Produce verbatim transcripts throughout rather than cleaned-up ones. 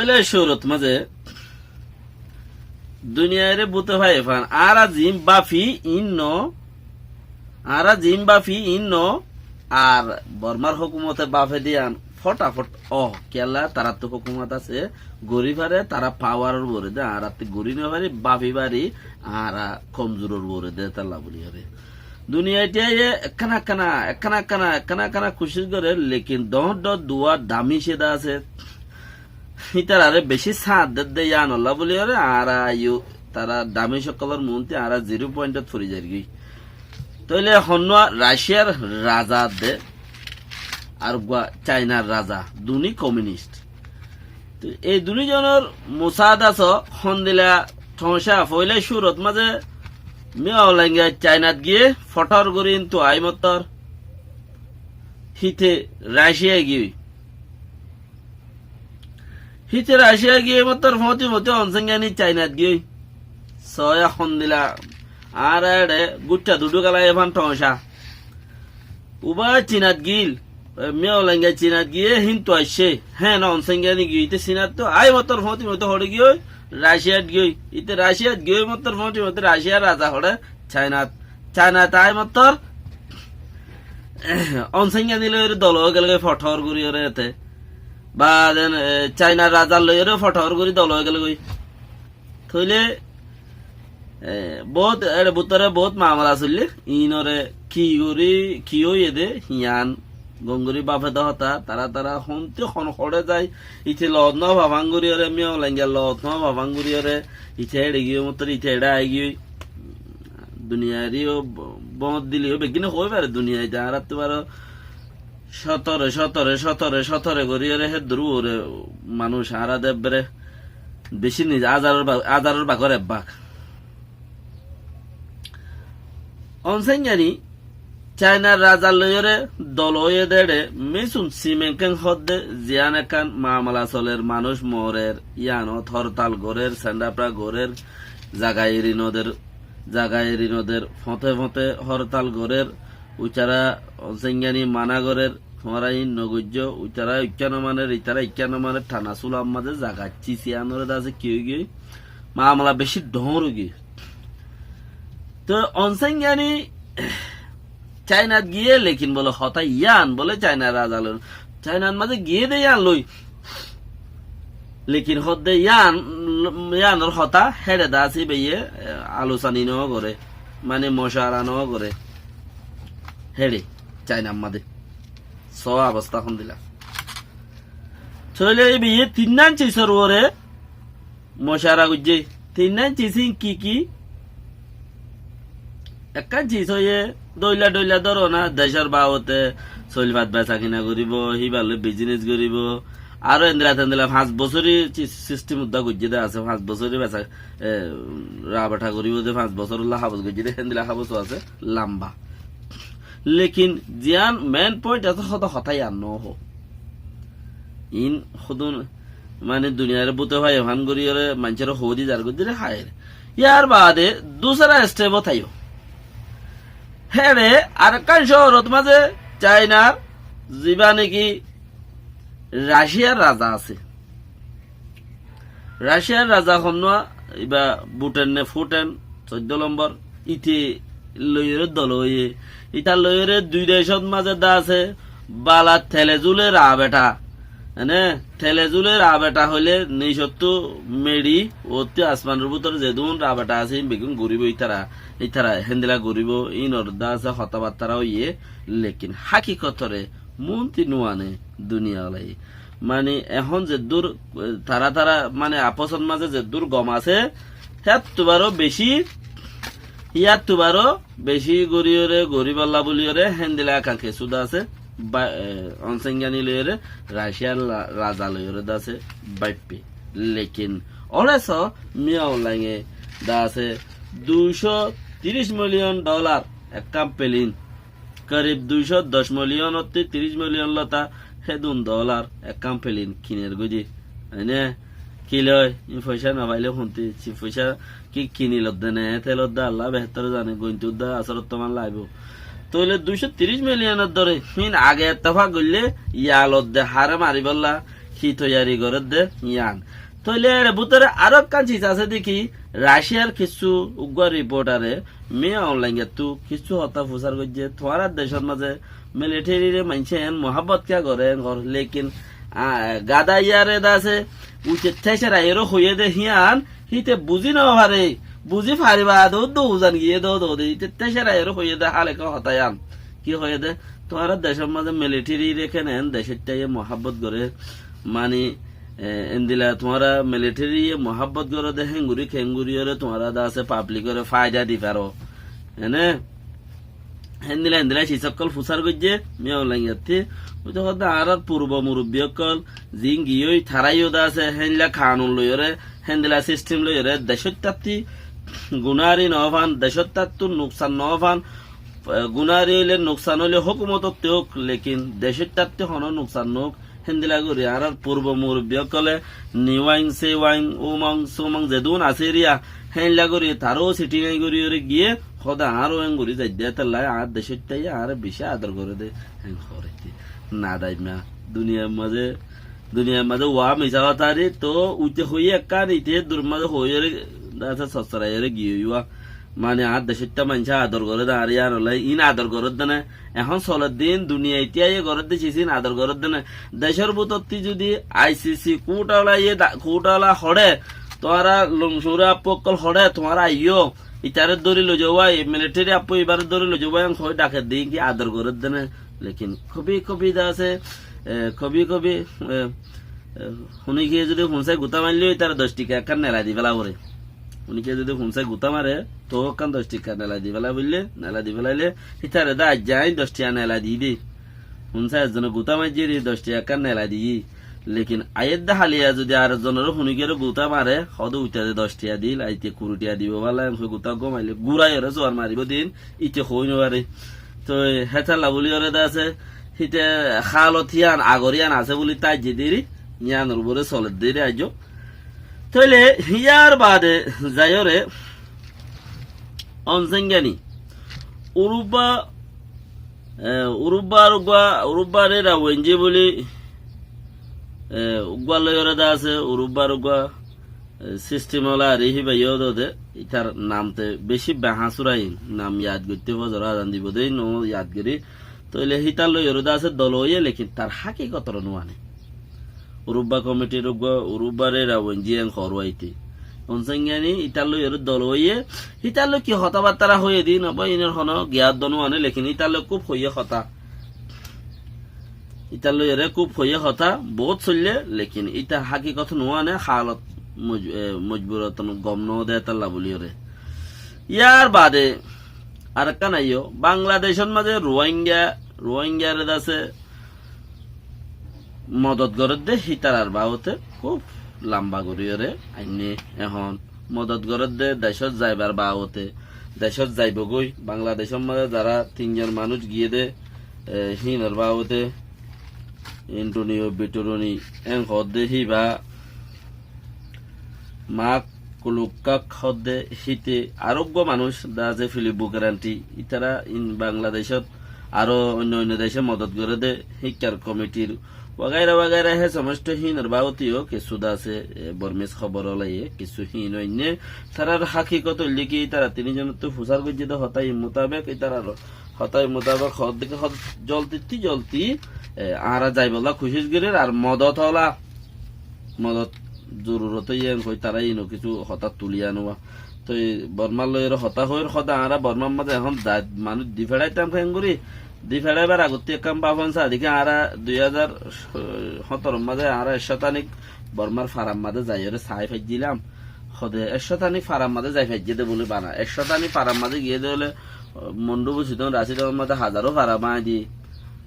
Tóile cúrut mazé duniyaire búte fai fán, añára ziín báfi iín noó, añára ziín báfi iín noó, ar Bormar hókumote báfe de yían fotafot ó, kiyólla taráttu hókumot asé, gorí fare, tará pawaror uore de, añára te gorí no fari, báfi fari, añára komzuror uore de, tálla buli fare. Duniyai tiyaye ekkán ekkán, ekkán ekkán, ekkán ekkán kucíc gorér, lekin dhoóñr dhoóñr duwa dami céda asé. Ítararé bicí sáñt dedde yíanolla buli óre añára yó, tará dami ókkolór muúntu añára zero pointot fori zairgói. Tóile honnúa Raciyar raza de, ar uggúa Cainar raza, duní kominist. Te ei duní zonor musáda só hondila thoóñca, foóila cúrot mazé Miyao Lainga Cainat giyé fothór gorí intu aái mottór híte Raciya giyói. Híte Raciya giyé mottór foóñti foóñti Onsengyani Cainat giyói. Soóya hondila añára eçe gúiththá dudú gala efán thoóñca. Ubá Cinat gil, e, Miyao Lainga Cinat giyé híntu aiccé. Héen Onsengyani giyói, íte Cinattu aái mottór foóñti foóñti hoçé giyói, Raciyat giyói. Íte Raciyat giyói mottór foóñti foóñti Raciyar raza hoçé Cainat. Cainat aái mottór Onsengyani loiyóre dol ói gelgói fothór goríyoré ete. Ba den, e, Cainar razar loiyóre fothór gorí dol ói gelgói. Tóile, e, boóut, eçe bútore boóut mamela soillé, iínoré ki gorí, ki óiye dé, yián gom gorí báfe dé hotá, tará, tará honté hon hoçé zai, ite loot nó fafán goríyoré, Miyao Lainga loot nó fafán goríyoré, ite eçe giyói mottór, ite eçe aái giyói. Duniyairé yó bo-, boóñt dile yó beggúne hoói fare, duniyait añáráttu baró cótore, cótore, cótore, cótore goríyoré héddur uore manúic añára de ebbere bicí niz-, ázaror ba-, ázaror bagor ek bag. Onsengyani Cainar razar loiyóre dol óiye dé eçe Mísun Simenkén hoódde ziyán ekkán mamela soler, manúic morer, yíanot hórtal gorér, sendháfra gorér, zaga eri no der, zaga eri no der, foñte foñte hórtal gorér, uitará Onsengyani mana gorér, tuáñra iín no goijjó, uitará ikká no maner, itará ikká no maner, thana súla mazé zaga accíc, yíanoré de asé ki óigiyoi, mamela bicí dhoóñr óigiyoi. Toi Onsengyani Cainat giyé, lekin bole hotá yían bole Cainar raza loi, Cainat mazé giyé dé yían loi. Lekin hoódde yían, yíanor hotá héçe de asé íbayé, e, alosani no goré, mane mocawara no goré. Héçe, Cainat mazé. Soó abostá hondila. Tóile íbayé tinnán cisor uore mocawara goijjé. Tinnán cis ín ki ki? Ekkán cis óiye dóilla dóilla dóro na, decór babote soil fat besakina goríbo, híbar loi bizines goríbo. Aró endila tendila fañs bosóri si-, sistem uddá goijjé dé asé, fañs bosóri besa, e, rabeṭa goríbo dé, fañs bosórolla habos goijjé dé, héndila habosó asé, lamba. Lekin ziyán mein point asé, hotá, hotá yían no hoó. Iín hodún mane duniyairé búte fai efán goríyoré maincóre hoódi zar goijjé dé háir. Yar baade dusra estep ot aiyó. Héçe arekkán cóorot mazé Cainar zibá neki Raciyar raza asé. Raciyar raza honnúa, ibá Buten ne Futen, soiddó lombor, íte loiyóre dol óiye. Ítar loiyóre dui decót mazé de asé, bala tele zule rabeṭa. Ene, tele zule rabeṭa hoilé nicottú meçi, uottú asmanor bútore zedún rabeṭa asé, ín beggún goríbo ítara, ítara héndila goríbo, ínor de asé hotábattára óiye, lekin hákikotore muúnti nuane duniya olai. Mani ehón zeddúr, e, tará tará mani afósor mazé zeddúr gom asé, héttu baró bicí, yáttu baró bicí goríyoré, goríbolla bóliyoré, héndila ekkan kessú de asé, ba, e, Onsengyani loiyóre, Raciyar la-, raza loiyóre de asé, báippe. Lekin, óre só, Miyao Lainge de asé, duicó tiríc miliyon dholar ekkán pelin. Karib duicó doc miliyonottú tiríc miliyon lota hédun dholar ekkán pelin kiner goi dé. Aine, ki loi, iín foicá no failé hontí, si foicá ki kini lodde ne, tel odde Allah behétor zane, gointu udda asor ottoman laibo. Tóile duicó tiríc miliyonor dóre, hín age ettefak goillé, ya lodde hare maribólla, ki toiyari gorédde yián. Tóile ere bútore aró ekkán ciz asé de ki, Raciyar kissú uggúa riportare Miya Onlainottu kissú hotá fusár goijjé, tuáñrar decór mazé militherire maincé en muhábbot kiyá goré en hor, lekin, a, gada iyáre de asé, uite teceraiyóre hoiyé de híyan, híte buzí nofaré, buzí faribá de, uddú uzan giyé de, de, de, híte teceraiyóre hoiyé de, hále ki hotá yián. Ki hoiyé de, tuáñrar decór mazé militherire kene en decóittaye muhábbot goré, mani, e, endila tuáñra militherire muhábbot goré de, héngori, héngoriyóre tuáñra de asé publicore faida di faró. Ene, héndila, héndila ciz ókkol fusár goijjé, Miya Onlainottí. Uite hoódde añárar purbo murubbi ókkol, ziín giyói, taráiyo de asé, héndila kanun loiyóre, héndila sistem loiyóre, decóittattí gunári nofán, decóittattú nuksan nofán, e, gunári óile, nuksan óile hókumotottí óuk, lekin decóittattí honó nuksan noóuk, héndila gorí añárar purbo murubbi ókkole Niwáin, Séwáin, Umong, Sumong zedún asé eriya, héndila gorí taró sitingai gorí gorí giyé, hóde añáro en gorí zaidde étella, añár decóittaye añáre bicí ador goré de, en hoór ite. Nadaimma, duniyair mazé, duniyair mazé wá misá hotá de, to uite hoiyé ekkán, ite dur mazé hoiyóre, dase sossoraiyóre giyói wá. Mani añár decóitta maincé ador goré de, añár yíanolla, iín ador gorédde né, ehón soler din, duniyai tíaiye gorédde sis iín ador gorédde né. Decór bútottí zudi ICC kútala iye da-, kútala hoçé, tuáñra lungcuré appu ókkol hoçé, tuáñra aiyó, itaré dóri loizaubá, ei militeri appu ibáre dóri loizaubá, en hoói dhake de, ki ador gorédde né. Lekin kobi kobi de asé, e, kobi kobi, e, e, hunikiye zudi hunsái gutá maille, itaré doc thika ekkán nelai di féla foré. Hunikiye zudi hunsái gutá mare, to ekkán doc thika nelai di féla foille, nelai di félaile, ítare de aijja añí doc thika nelai di dé. Hunsái ezzone gutá maijjé ri doc thika ekkán nelai diyí. Lekin aiyér de háliya zudi ar ezzonoré hunikiyóre gutá mare, hoóde uitare doc thika dil, aite kuri thika dibo bála, en hoi gutá gom aile, guraiyóre suar maribó din, ite hoi no fare. Toi hétalla buli yóre de asé, híte hálot híyan, agor híyan asé buli táijje deri, yíanor uore soler deri aijjo. Tóile híyar baade zaiyóre Onsengiani Urubba, e, Urubbar uggúa, Urubbar era wenji buli, e, uggúa loiyóre de asé, Urubbar uggúa, e, sistem ola ari híba yódo de, itar nam te beci behañsurain, nam yad goitte fozor azan dibo de, no yad gori. Tóile hítar loiyóre de asé dol óiye, lekin tar hákikotore nuane. Urubba komitir uggúa, Urubbar era wenji en horuaite. Onsengiani itar loiyóre dol óiye, itar loi ki hotábattara hoiye din, oba inor hono giyar do nuane, lekin itar loi kúb hoiye hotá. Itar loiyóre kúb hoiye hotá, bout soille, lekin ita hákikot nuane, hálot moj-, e, mojburot gom no de étalla buliyóre. Yar baade arekkán aiyó, Bangladecót mazé Ruáinga, Ruáingare de asé modot gorédde hítarar babote kúb lamba goríyore ainné. Ehón modot gorédde decót zaibar babote, decót zaibogói, Bangladecór mazé zará tinzon manúic giyé de, e, híinor babote, Intunio Bituruni en hoódde híba, Mak Kulukkak hoódde híte, ar uggúa manúic de asé Filip Bukeranti, ítara in Bangladecót aró oinno oinno decé modot goré de, híkkar komitir wagaira wagaira, hé somosto híinor babote yó kissú de asé, e, Bormis hóbor olaye kissú híin oinne. Tarár hákikot óilde ki, ítara tinízonottú fusár goijjé de hotá in mutabek, ítarar hotá in mutabek hoódde ki, hot-, zoldittú zoldi, e, añára zaibolla kucíc gorír, ar modot ola modot zorurot óiye en hoi tará ino kissú hotá tuli anuwa. Toi Bormar loiyóre hotá hoir, hoóde añára Bormar mazé ehón zait manúic di feçáitam keéngorí, di feçáibar agottí ekkán báfon saá deki añára dui házar hóñtoror mazé añára ekcótanik Bormar farar mazé zaiyóre saái faijjílam. Hoóde ekcótanik farar mazé zai faijjé de buli bana. Ekcótanik farar mazé giyé de óile Mondubu sidon Rasidon mazé hazaró fara báñgi di,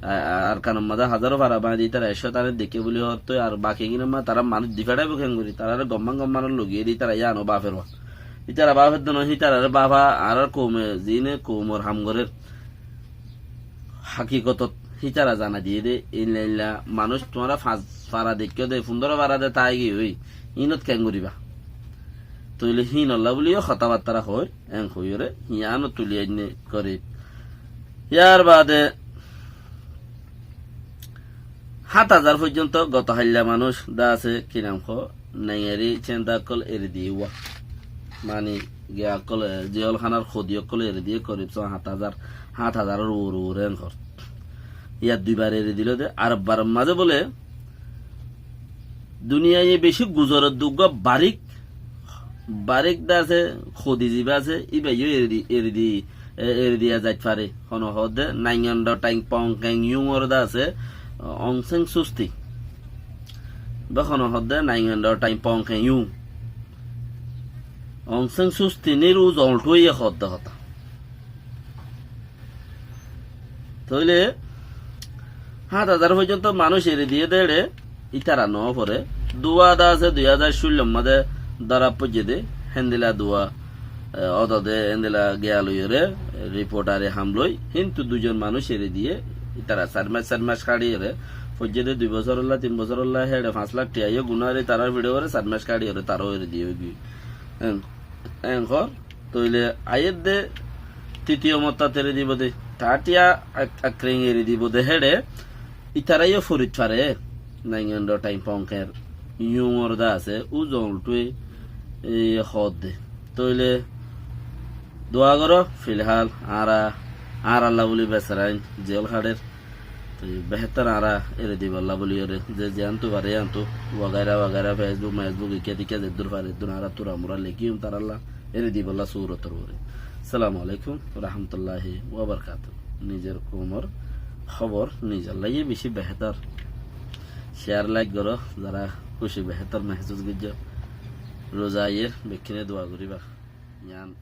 a-, a-, Arkanor mazé hazaró fara báñgi di, ítara ekcótanik deikké buli hoóttoi, ar bakigínor mazé tará manúic di feçáibo keéngorí, taráre gomman gommanor logiyé de ítara yíano báfer wa. Ítara báfer de no, ítarare báfa añárar koume, ziíne koumor ham gorér, hákikotot hítara zana diyé de, éilla éilla manúic tuáñra fañs fara deikkó de, fundóro fara de táigiyoi, híinot keéngoríba? Tóile híinolla buli yó hotábattára hoóir, en hoiyóre, híyano tuli ainne gorí. Yar baade Háñt házar foijjonto goto hailla manúic de asé, ki nam hoó, nengeri cénda ókkol eri diyé uwá. Mani giya ókkol, e, ziyólhanar hodi ókkol eri diyé, korib só háñt házar, háñt házaror uore uore en hoór. Yar duibar eri dilo de, ar ekbaror mazé bóle, duniyaiye beci guzorodde uggúa barik, barik de asé, hodi ziba asé, íbayó eri di, eri di, e, eri diya zait fare. Hono hoódde Naingondo Thaing Pong Kheng Yungor de asé, Aung San Suu Kyi. Ba hono hoódde Naingondo Thaing Pong Kheng Yung. Aung San Suu Kyi nir u zoñltú óiye hoódde hotá. Tóile háñt házar foijjonto manúic eri diyé de éçe, ítara no fore. Duwa de asé dui házar cúllor mazé dóra foijjé de, héndilla duwa, e, ódode héndilla giya loiyóre, ripotari ham loi, híntu duizon manúic eri diyé, ítara sair mac, sair mac háçiyóre, foijjé de dui bosórolla, tin bosórolla, héçe fañs lak tiaiyó gunári tarár fiçe gore, sair mac háçiyóre, taró eri diyé óigiyói. En, en hoór, Tóile aiyér de titiyo motta eri dibo de, tatiya ak-, akreng eri dibo de héçe, ítara yó forit fare, Naingondo Thaing Pong Kheng Yungor de asé, u zoñltúe, e, hoódde. Tóile dua goró, filhal, añára, añáralla buli besarain, ziyól háçer, Toi behétor añára eri dibolla buli ore, ze ziyántu fare yántu, wagaira wagaira, Facebook, mecbuk, ikká tikká zeddúr fare eddúr añára tura mura lekíyum tarálla, eri dibolla surotor uore. Assalamu alaikum warahmatulláhi wabarkátu. Nizor koumor hóbor nizor laiyé beci behétor. Share, like goró, zara kúci behétor mehsus goijjó. Ruza aiyér, bekkúne dua goríba. Yián